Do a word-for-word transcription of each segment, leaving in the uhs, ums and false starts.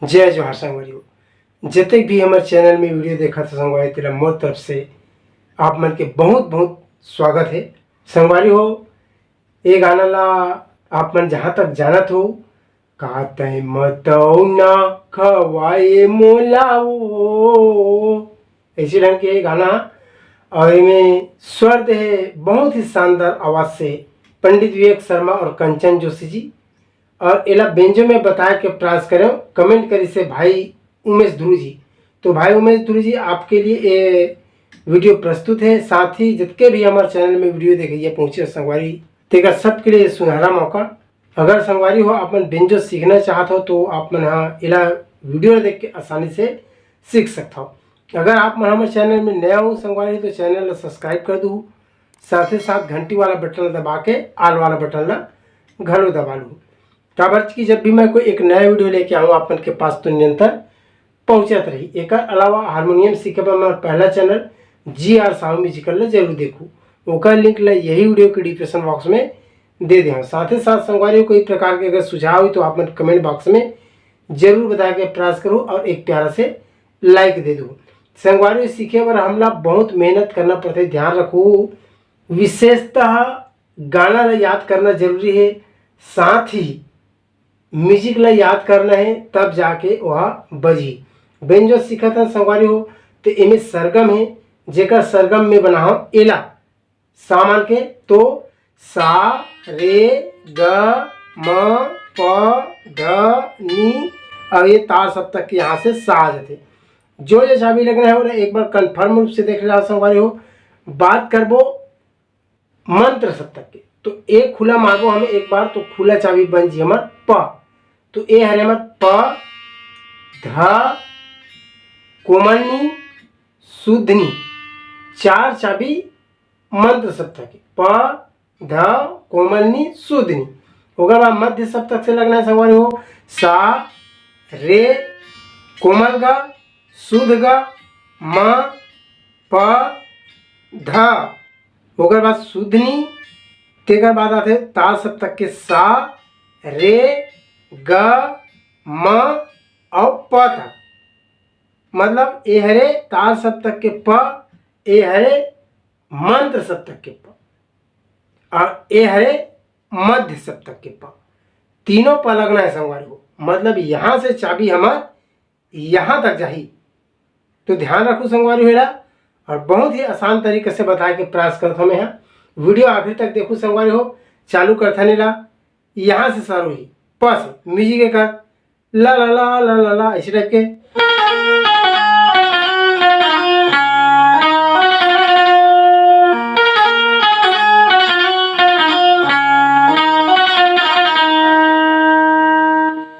जय जोहार संगवारी हो, जतेक भी हमर चैनल में वीडियो देखत हो संगवारी, तेला मोर तरफ से आप मन के बहुत बहुत स्वागत है। संगवारी हो, ये गाना ला आप मन जहाँ तक जानत हो, "का तैं मतौना खवाए मोला ओ", ऐसे ढंग के ये गाना, और एमे स्वर दे हे बहुत ही शानदार आवाज से पंडित विवेक शर्मा और कंचन जोशी जी। और एला बेंजो में बताए के प्रयास करें, कमेंट करी से भाई उमेश ध्रुव जी। तो भाई उमेश ध्रुव जी, आपके लिए ये वीडियो प्रस्तुत है। साथ ही जितके भी हमारे चैनल में वीडियो देखइया पहुंचे संगवारी, तेकर सबके लिए सुनहरा मौका। अगर संगवारी हो, आप मन बेंजो सीखना चाहत हो, तो आप मन हा एला वीडियो देख के आसानी से सीख सकत हो। अगर आप मन हमर चैनल में नया हो संगवारी, तो चैनल ला सब्सक्राइब कर दू, साथ ही साथ घंटी वाला बटन ला दबा के आल वाला बटन ला घलो दबा लू। काबर कि जब भी मैं कोई एक नया वीडियो लेके आऊँ आप मन के पास, तो निरंतर पहुँचत रही। एकर अलावा हारमोनियम सीखे बर मैं पहला चैनल जी आर साहू म्यूजिकल ला जरूर देखू, ओकर लिंक ला यही वीडियो के डिस्क्रिप्शन बॉक्स में दे दे हूँ। साथ ही साथ संगवारी हो, कोई प्रकार के अगर सुझाव हो तो आप मन कमेंट बॉक्स में जरूर बताए के प्रयास करो और एक प्यारा से लाइक दे दो। संगवारी हो, सीखे बर हमला बहुत मेहनत करना पड़थे, ध्यान रखो। विशेषतः गाना ला याद करना जरूरी है, साथ ही म्यूजिक ला याद करना है, तब जाके वह बजी। बेंजो सीखत हन संगवारी हो, तो एमे सरगम है, जेकर सरगम में बनाहव एला सामान के, तो सा, रे, ग, म, प, ध, नी, और ये तार सप्तक के यहाँ से सा आ जाते। जो ये चाबी लगना है, वो एक बार कंफर्म रूप से देख लेना संगवारी हो। बात करबो मंत्र सप्तक के, तो ए खुला मारबो हम एक बार, तो खुला चाबी बन जी हमर प। तो ए हरे हमर प, ध, कोमलनी, शुद्धनी, चार चाबी मंत्र सप्तक के, प, ध, कोमलनी, शुद्धनी। ओकर बाद मध्य सप्तक से लगना है संगवारी हो, सा, रे, कोमल ग, शुद्ध ग, म, प, ध। ओकर बाद शुद्धनी, तेकर बाद आथे तार सप्तक के सा, रे, ग, म अउ प तक। मतलब ए हरे तार सप्तक के प, ए हरे मंत्र सप्तक के प, और ए हरे मध्य सप्तक के प। तीनों प लगना है संगवारी हो, मतलब यहाँ से चाबी हमर यहाँ तक जाही। तो ध्यान रखू संगवारी हो एला, और बहुत ही आसान तरीके से बताए के प्रयास करत हमें यहाँ। वीडियो आखिरी तक देखू संगवारी हो, चालू करथन एला। यहाँ से शुरू ही, प से म्यूजिक एकर ला ला ला ला ला ला, इसी टाइप के।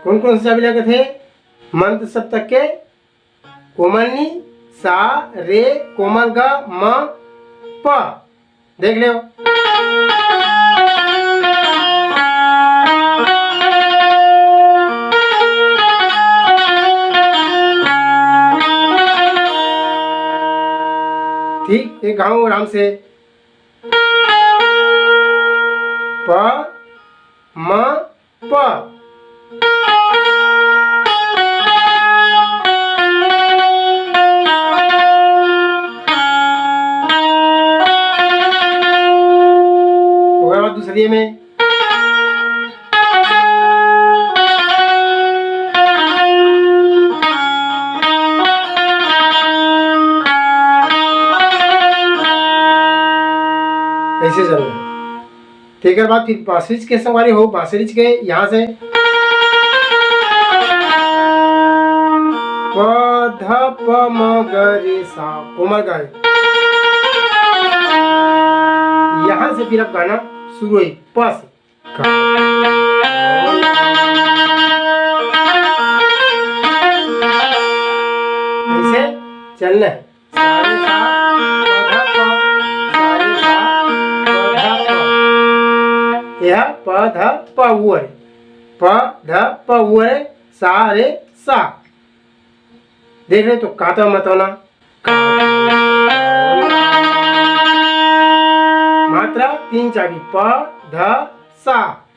कौन कौन सा चाबी लगे थे? मंत्र सप्तक के कोमलनी, सा, रे, कोमल ग, म, प। देख लो। ठीक, एक गाँव आराम से। प, म, प। ओकर बाद दूसरी में। ऐसे चल रहा है। तेकर बाद फिर बांसुरी के संगवारी हो, बांसुरी के यहाँ से प ध प म ग रे सा, कोमल ग। यहाँ से फिर अब गाना शुरू हुई, प से। ऐसे चलना है। सा रे सा, प ध प, सा रे सा, प ध प। यह प ध प उ रे, प ध प उ रे, सा रे सा। देख रहे तो काता मतौना। मात्रा तीन चाबी, प ध सा।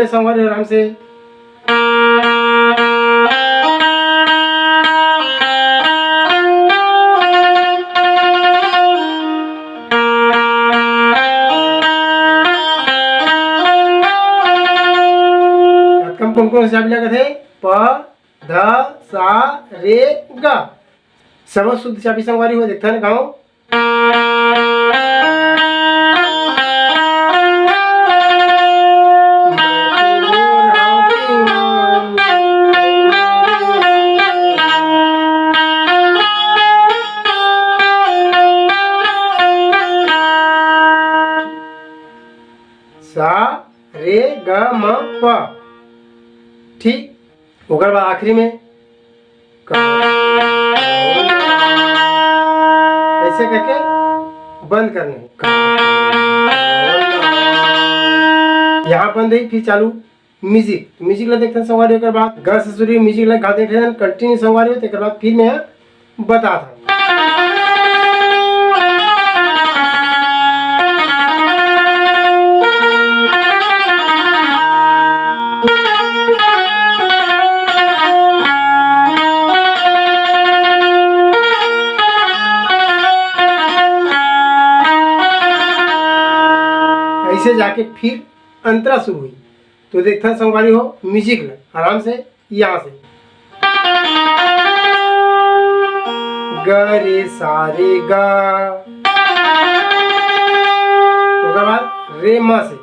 संगवारी हो आराम से। कम कौन कौन से चाबी लगत हे? प, ध, सा, रे, ग। सबो शुद्ध चाबी संगवारी हो, देखथन गाँव। सा, रे, ग, म, प। ठीक, ओकर बाद आखिरी में क-, ऐसे करके बंद करना है। यहाँ बंद है, फिर चालू म्यूजिक। म्यूजिक ला देखते हैं संगवारी, ओकर बाद ग से शुरू म्यूजिक ला गा देखे हैं, कंटिन्यू संगवारी हो, तेकर बाद फिर मैं बता था। ऐसे जाके फिर अंतरा शुरू हुई। तो देखता संगवारी हो, म्यूजिक ला आराम से यहाँ से। ग रे सा रे गा, ओकर बाद रे म से,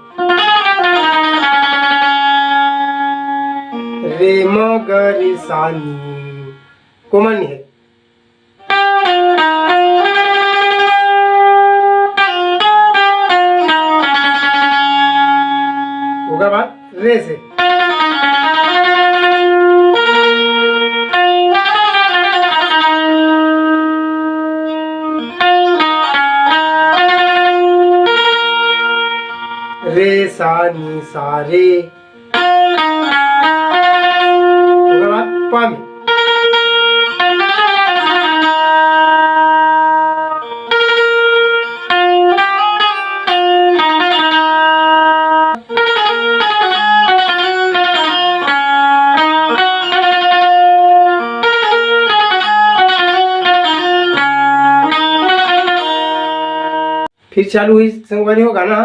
रे म ग रे सा नी, कोमल नहीं है। ओकर बाद रे से। रे सा नी सा रे। ओकर बाद प में। फिर चालू हुई संगवारी हो गाना,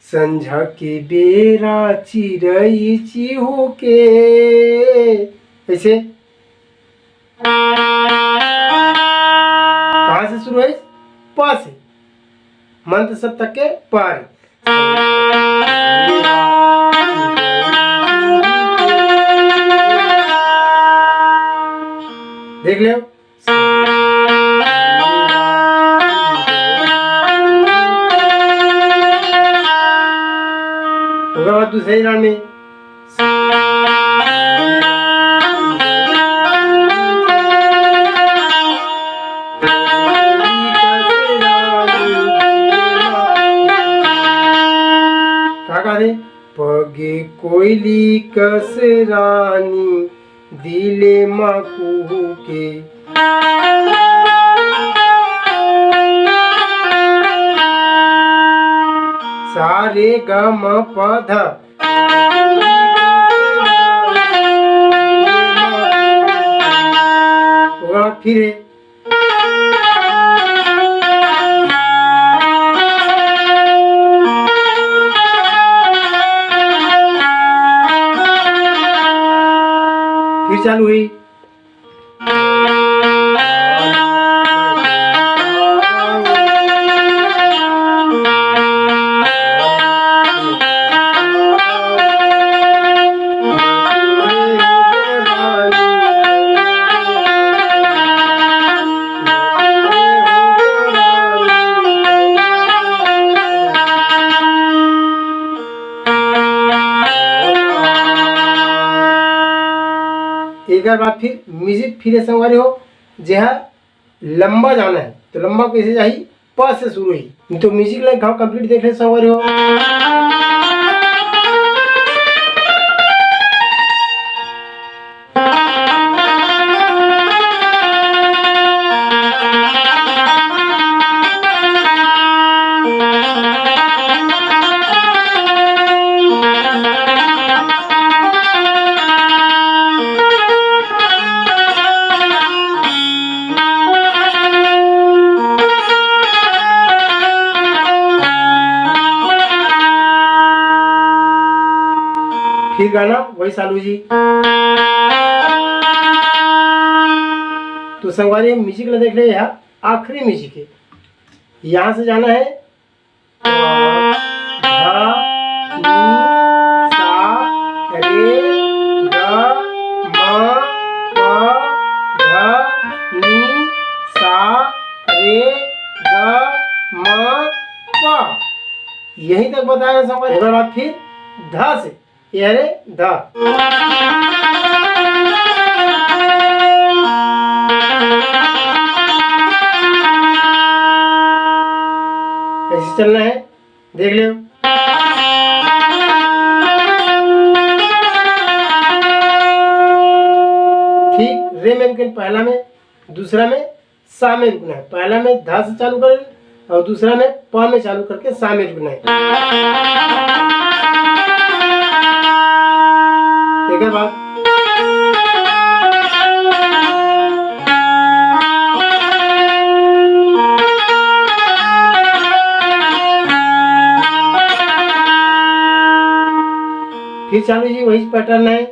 संझा के बेरा चिरई चिहू के, ऐसे। कहाँ से शुरू है? प से। मंत्र सब तक के प रे। देख ले। ओकर बाद दूसरे लाइन में। का कहा थे? पगे कोयली कस रानी, दिले मा कुहू के। सा रे ग म प ध। ओकर बाद फिर है। फिर चालू हुई। एकर बाद फिर म्यूजिक फिर संगवारी हो, जेहा लंबा जाना है, तो लंबा कैसे जाही? प से शुरू ही। तो म्यूजिक ला घाव कंप्लीट देख ले संगवारी हो। फिर गाना वही चालू जी। तो संगवारी, म्यूजिक ला देख ले, यह आखिरी म्यूजिक है। यहाँ से जाना है ध, ध, नी, सा, रे, ग, म, प, ध, नी, सा, रे, ग, म, प। यहीं तक बताया संगवारी। ओकर बाद फिर ध से, ये रे ध। ऐसे चलना है, देख लियो। ठीक रे में, लेकिन पहला में, दूसरा में सा में रुकना है। पहला में ध से चालू करें और दूसरा में प में चालू करके सा में रुकना है। एक बार फिर चालू जी, वही पैटर्न है।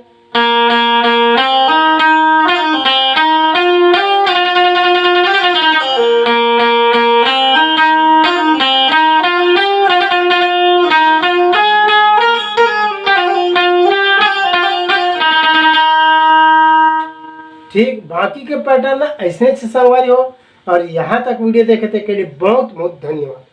ठीक, बाकी के पैटर्न ऐसे से संगवारी हो। और यहाँ तक वीडियो देखे तेके लिए बहुत बहुत धन्यवाद।